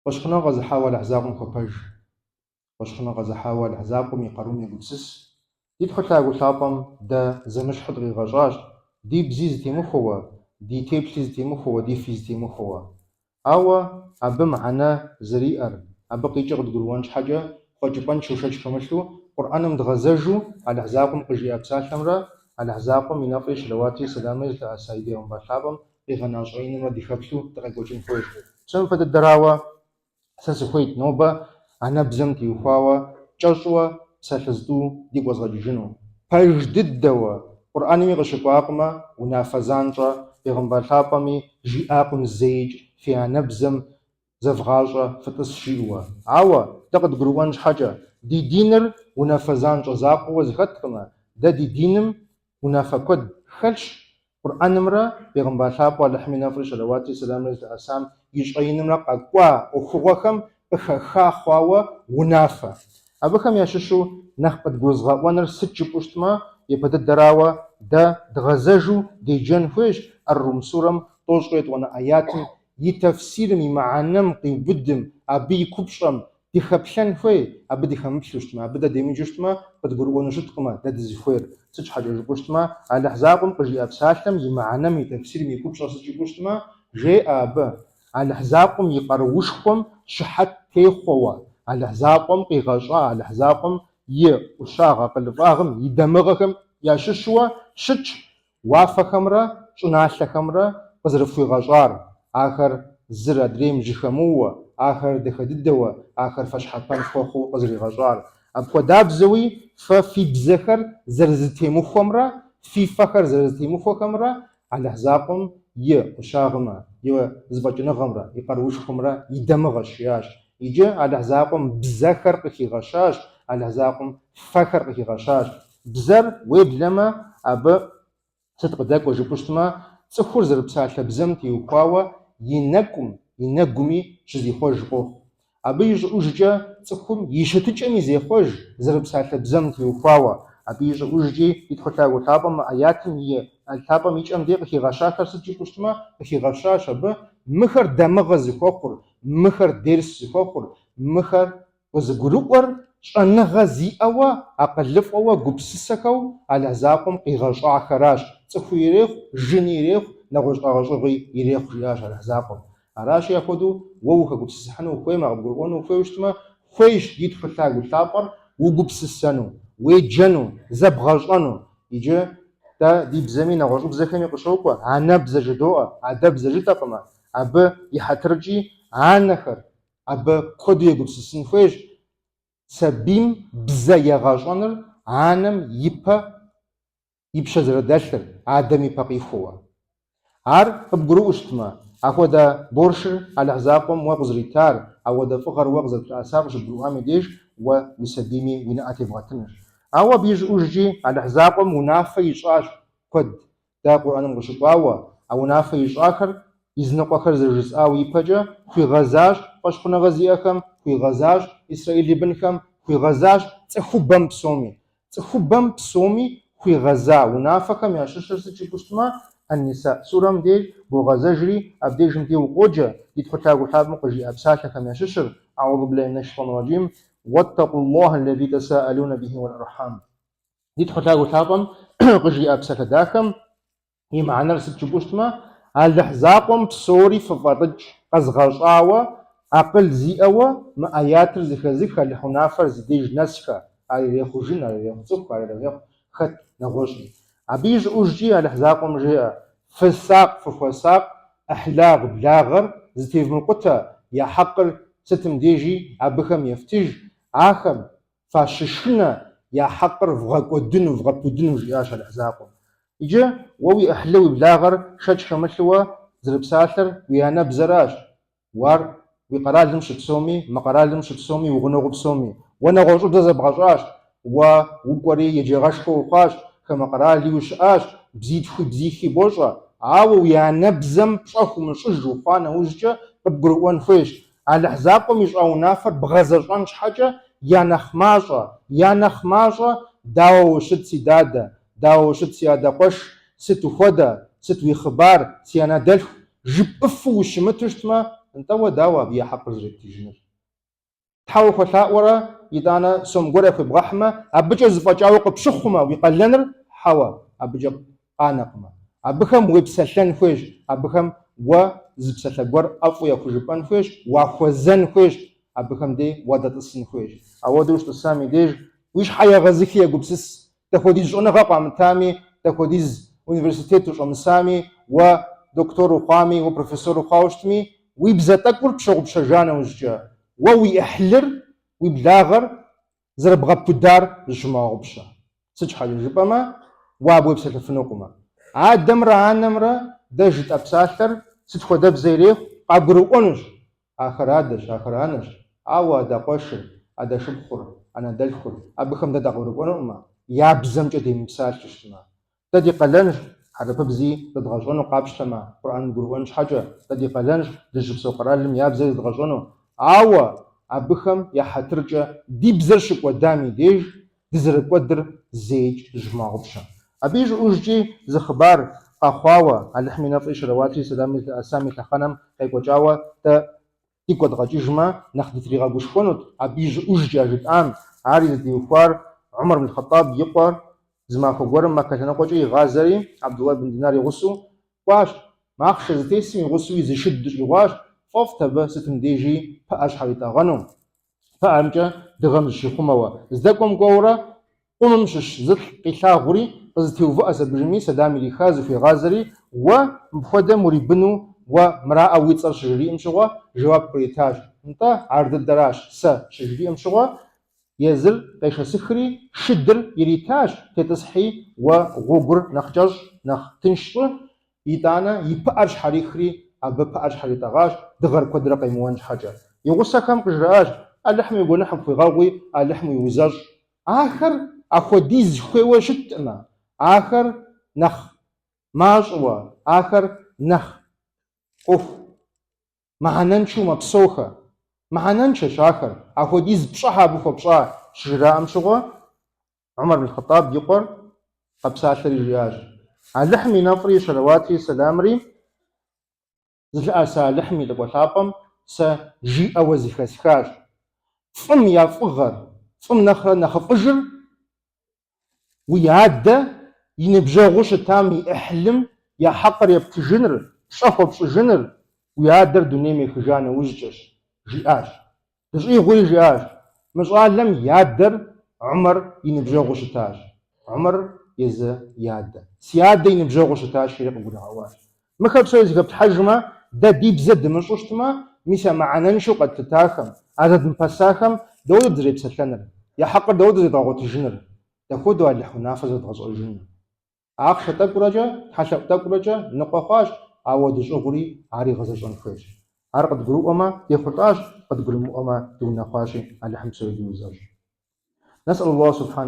Фӏэщхъуныгъэ къэзыхьауэ Алыхь закъуэм хуэпэж. Фӏэщхъуныгъэ къэзыхьауэ Алыхь закъуэм и къарум егупсыс. Ди Тхьэу Лъагэу Лъапӏэм дэ зэмыщхьу дыкъигъэщӏащ, ди бзи зэтемыхуэуэ, ди теплъи зэтемыхуэуэ, ди фи зэтемыхуэуэ. Ауэ абы мыхьэнэ зэриӏэр, абы къикӏыр къыдгурыӏуэн щхьэкӏэ, фӏэкӏыпӏэншэу шэч хэмылъу, Къурӏэным дгъэзэжу Алыхь закъуэм къыжиӏа псалъэмрэ Алыхь закъуэм и нэфӏри щэлэуатри сэламри зылъэӏэса и бегъымбар лъапӏэм къигъэна щӏэинымрэ дыхэплъу дыкъекӏуэкӏын хуейщ. Псом япэ дыдэрауэ, сэ сыхуейт нобэ анэбзэм теухуауэ кӏэщӏуэ псалъэ зытӏу дигу къэзгъэкӏыжыну. Пэж дыдэуэ, Къурӏэнми къыщыкӏуакъымэ, унафэ занщӏэ бегъымбар лъапӏэми жиӏакъым зэикӏ фи анэбзэм зэвгъащӏэ фытӏыс жиӏэуэ. Ауэ, дэ къыдгурыӏуэн щхьэкӏэ, ди диныр унафэ занщӏэ закъуэуэ зэхэткъымэ, дэ ди диным унафэ куэд хэлъщ, Къурӏэнымрэ бегъымбар лъапӏэу Алыхьым и нэфӏри щэлэуатри сэламри зылъэӏэсам и щӏэинымрэ къэкӏуа ӏуэхугъуэхэм къыхэха хъуауэ унафэ. Абыхэм ящыщу нэхъ къыдгурызгъэӏуэныр сыт жыпӏэу щытмэ, япэ дыдэрауэ, дэ дгъэзэжу деджэн хуейщ Ар-Рум сурэм тӏощӏрэ етӏуанэ ӏэятым и тэфсирым, и мыхьэнэм къиубыдым, абы и купщӏэм дыхэплъэн хуей, абы дыхэмыплъэу щытмэ, абы дэ демыджэу щытмэ, къыдгурыӏуэну щыткъымэ дэ дызыхуейр. Сыт щхьэкӏэ жыпӏэу щытмэ, Алыхь закъуэм къыжиӏа псалъэм и мыхьэнэм, и тэфсирым и купщӏэр сыт жыпӏэу щытмэ, жеӏэ абы, Алыхь закъуэм и къаруушхуэм щыхьэт техъуэуэ, Алыхь закъуэм къигъэщӏа, Алыхь закъуэм и ӏущагъ акъылыфӏагъым и дамыгъэхэм ящыщуэ щытщ уафэхэмрэ щӏыналъэхэмрэ къызэрыфхуигъэщӏар, ахэр зыр адрейм жьыхэмыууэ, ахэр дахэ дыдэуэ, ахэр фэ щхьэпэн фхуэхъуу къызэригъэщӏар. Апхуэдабзэуи фэ фи бзэхэр зэрызэтемыхуэмрэ фи фэхэр зэрызэтемыхуэхэмрэ Алыхь закъуэм и ӏущагъымрэ, и зэфӏэкӏыныгъэмрэ, и къаруушхуэмрэ и дамыгъэщ, жиӏащ. Иджы Алыхь закъуэм бзэхэр къыхигъэщащ, Алыхь закъуэм фэхэр къыхигъэщащ. Бзэр, уеблэмэ, абы сыт къыдэкӏуэ жыпӏэу щытмэ, цӏыхур зэрыпсалъэ бзэм теухуауэ и нэкӏум, и нэгуми щызихъуэж къохъу. Абы ищӏыӏужкӏэ цӏыхум и щытыкӏэми зехъуэж зэрыпсалъэ бзэм теухуауэ. Абы ищӏыӏужкӏи ди Тхьэу Лъагэу Лъапӏэм мы ӏэятым и лъапӏэм и кӏэм дей къыхигъэщахэр сыт жыпӏэу щытмэ, къыхигъэщащ абы мыхэр дамыгъэ зыхуэхъур, мыхэр дерс зыхуэхъур, мыхэр къызыгурыӏуэр щӏэныгъэ зиӏэуэ, акъылыфӏэуэ гупсысэхэу Алыхь закъуэм къигъэщӏахэращ, цӏыхуи ирехъу, жыни ирехъу, нэгъуэщӏ къэгъэщӏыгъи ирехъу, жиӏащ Алыхь закъуэм. Аращи, апхуэдэу уэ ухэгупсысыхьыну ухуеймэ, къыбгурыӏуэну ухуейуэ щытмэ, хуейщ ди Тхьэу Лъагэу Лъапӏэр угупсысэну, уеджэну, зэбгъэщӏэну. Иджы дэ ди бзэми нэгъуэщӏыбзэхэми къыщокӏуэ, анэбзэ жыдоӏэ, адэбзэ жытӏэкъымэ, абы и хьэтыркӏи анэхэр абы куэду егупсысын хуейщ, сабийм бзэ егъэщӏэныр анэм и пэ и пщэ зэрыдэлъыр, адэм и пэ къихуэуэ. Ар къыбгурыӏуэу щытмэ, ахуэдэ боршыр Алыхь закъуэм уэ къызэритар, ауэдэ фӏыгъэр уэ къызэрыплъэӏэсар къыщыбгурыӏуам и деж уэ уи сабийми уи нэӏэ тебгъэтынущ. Ауэ абы ищӏыӏужкӏи Алыхь закъуэм унафэ ищӏащ куэд Дэ Къурӏэным къыщыкӏуауэ, а унафэ ищӏахэр изыныкъуэхэр зэрыжысӏауэ ипэкӏэ хуигъэзащ фӏэщхъуныгъэ зиӏэхэм, хуигъэзащ Исраил и бынхэм, хуигъэзащ цӏыхубэм псоми. Цӏыхубэм псоми хуигъэза унафэхэм ящыщыр сыт жыпӏэу щытмэ, Ан-Ниса сурэм деж богъэзэжри, абдежым дей укъоджэ, ди Тхьэу Лъагэу Лъапӏэм къыжиӏа псалъэхэм ящыщыр, Аӏузу биллахи минэш шейтӏани раджим, Уэттакъуллахэ ллази тэсаӏэлунэ бихи уэл архам. Ди Тхьэу Лъагэу Лъапӏэм къыжиӏа псалъэ дахэм и мыхьэнэр сыт жыпӏэу щытмэ, Алыхь закъуэм псори фыфӏэлӏыкӏ къэзгъэщӏауэ, акъыл зиӏэуэ мы ӏэятыр зэхэзых Алыхь унафэр зи деж нэсхэ, ар ирехъу жын, ар ирехъу цӏыху, ар ирехъу хэт нэгъуэщӏи. Абы ищӏыӏужкӏи Алыхь закъуэм жеӏэ, Фысакъ, фыхуэсакъ, ӏыхьлагъ благъэр зытевмыкъутэ, я хьэкъыр сытым дежи абыхэм ефтыж, ахэм фащышынэ, я хьэкъыр вгъэкӏуэдыну, вгъэпудыну, жиӏащ Алыхь закъуэм. Иджы уэ уи ӏыхьлы, уи благъэр шэч хэмылъууэ зэрыпсалъэр уи анэбзэращ, уэ ар уи къэралым щыпсэуми, мы къэралым щыпсэуми, уи гъунэгъуу псэуми. Уэ нэгъуэщӏыбзэ зэбгъэщӏащ, уэ укӏуэри еджагъэшхуэ ухъуащ, хамэ къэрали ущыӏащ, бзитхуи бзихи бощӏэ, ауэ уи анэбзэм пщӏэ хуумыщӏыж ухъуа нэужькӏэ къыбгурыӏуэн хуейщ, Алыхь закъуэм ищӏа унафэр бгъэзэщӏэн щхьэкӏэ я нэхъ мащӏэ, я нэхъ мащӏэ, дауэ ущыт, си дадэ, дауэ ущыт, си адэ къуэш, сыт ухуэдэ, сыт уи хъыбар, си анэдэлъху, жыпӏыфу ущымыту щытмэ, нтӏэ уэ дауэ абы я хьэкъыр зэрептыжынур? Тхьэ ухуэлъаӏуэрэ итӏанэ сом гуэр яхуебгъэхьмэ, абыкӏэ зэфӏэкӏауэ къыпщыхъумэ, уи къалэныр хьэуэ, абыкӏэ къанэкъымэ. Абыхэм уепсэлъэн хуейщ, абыхэм уэ зы псалъэ гуэр ӏэфӏу яхужыпӏэн хуейщ, уахуэзэн хуейщ, абыхэм дей уадэтӏысын хуейщ. Ауэдэу ущытӏысам и деж уи щхьэ егъэзыхи егупсыс, дапхуэдиз щӏэныгъэ къуамытами, дапхуэдиз университет ущӏэмысами, уэ доктор ухъуами, уэ профессор ухъуауэ щытми, уи бзэ тӏэкӏур пщыгъупщэжа нэужькӏэ, уэ уи ӏыхьлыр, уи благъэр зэрыбгъэпудар зыщумыгъэгъупщэ. Сыт щхьэкӏэ жыпӏэмэ, уэ абы уепсэлъэфынукъымэ. Адэмрэ анэмрэ дэ жытӏэ псалъэр сыт хуэдэбзэ ирехъу, къагурыӏуэнущ. Ахэр адэщ, ахэр анэщ, ауэ адэ къуэшыр, адэ шыпхъур, анэ дэлъхур, абыхэм дэ дакъыгурыӏуэнукъымэ, я бзэмкӏэ демыпсалъэу щытмэ. Дэ ди къалэнщ хьэрыпыбзи зэдгъэщӏэну къапщтэмэ, Къурӏэн дгурыӏуэн щхьэкӏэ, дэ ди къалэнщ дызыщыпсэу къэралым я бзэр зэдгъэщӏэну, ауэ абыхэм я хьэтыркӏэ ди бзэр щыкӏуэдам и деж дызэрыкӏуэдыр зэикӏ зыщывмыгъэгъупщэ. Абы ищӏыӏужкӏи зы хъыбар къэхъуауэ, Алыхьым и нэфӏри щэлэуатри сэламри зылъэӏэсам и лъэхъэнэм къекӏуэкӏауэ дэ дигу къэдгъэкӏыжмэ, нэхъ дытригъэгушхуэнут абы ищӏыӏужкӏэ жытӏам, ари зытеухуар Умар ибн Хъэтӏаб и къуэр зы махуэ гуэрым Мэккэ лъэныкъуэкӏэ игъазэри, Абдулла ибн Динар и гъусэу кӏуащ. Махъшэ зытесым и гъусэуи зы шыд дыщӏигъуащ, фӏэфӏт абы сытым дежи пыӏэ щхьэритӏэгъэну. Пыӏэмкӏэ дыгъэм зыщихъумэуэ. Здэкӏуэм кӏуэурэ, къумым щыщ зылӏ къилъагъури, къызэтеувыӏэщ абыжми, сэлам ириха, зыхуигъазэри, Уэ мыпхуэдэм урибыну, уэ мыраӏэ уи цӏэр щыжриӏэм щыгъуэ, жэуап къритащ. Нтӏэ, ар дыдэращ сэ, щыжриӏэм щыгъуэ, езыр къешэсыхри, шыдыр иритащ, тетӏысхьи, уэ гъуэгур нэхъ кӏэщӏ, нэхъ тынш щӏы, Итӏанэ и пыӏэр щхьэрихри, абы пыӏэр щхьэритӏэгъащ, дыгъэр куэдрэ къемыуэн щхьэкӏэ. И гъусэхэм къыжраӏащ, Алыхьым уи гуэныхь къыпхуигъэгъуи, Алыхьым уиузэщӏ. Ахэр ахуэдиз хуейуэ щыткъымэ, ахэр нэхъ мащӏэуэ, ахэр нэхъ ӏуэху мыхьэнэншэу мэпсэухэ. Мыхьэнэншэщ ахэр, ахуэдиз пщӏэ щхьэ абы хуэпщӏа, щыжраӏэм щыгъуэ, Умар ибн Хъэтӏаб и къуэр къэпсалъэри жиӏащ, Алыхьым и нэфӏри, щэлэуатри, сэламри зылъыӏэса Алыхьым и лӏыкӏуэ лъапӏэм сэ жиӏэуэ зэхэсхащ. Фӏым я фӏыгъэр, фӏым нэхърэ нэхъыфӏыжыр уи адэ и ныбжьэгъуу щытам и ӏыхьлым я хьэкъыр ептыжыныр, пщӏэ хуэпщӏыжыныр уи адэр дунейм ехыжа нэужькӏэщ, жиӏащ. Дыщӏигъури жиӏащ, Мы щӏалэм и адэр Умар и ныбжьэгъуу щытащ. Умар езы и адэ. Си адэ и ныбжьэгъуу щытащ, жери къыгуригъэӏуащ. Мыхэр псори зэхэплъхьэжмэ, дэ ди бзэ дымыщӏу щытмэ, мис а мыхьэнэншэу къэтлъытахэм, а зэдмыпэсахэм дауэдэу дызэрепсэлъэныр? Я хьэкъыр дауэдэу зэдгъэгъуэтыжыныр? Дапхуэдэу Алыхь унафэ зэдгъэщӏэжыныр? Ахъшэ тӏэкӏурэкӏэ, тхьэлъэӏу тӏэкӏурэкӏэ ныкъуэ хъуащ, ауэ дыщӏыгъури ари гъэзэщӏэн хуейщ. Ар къыдгурыӏуэмэ, дехъулӏащ, къыдгурымыӏуэмэ, дыунэхъуащи, Алыхьым псори диузэщӏ. Нэсӏэлуллаху субхьанэ.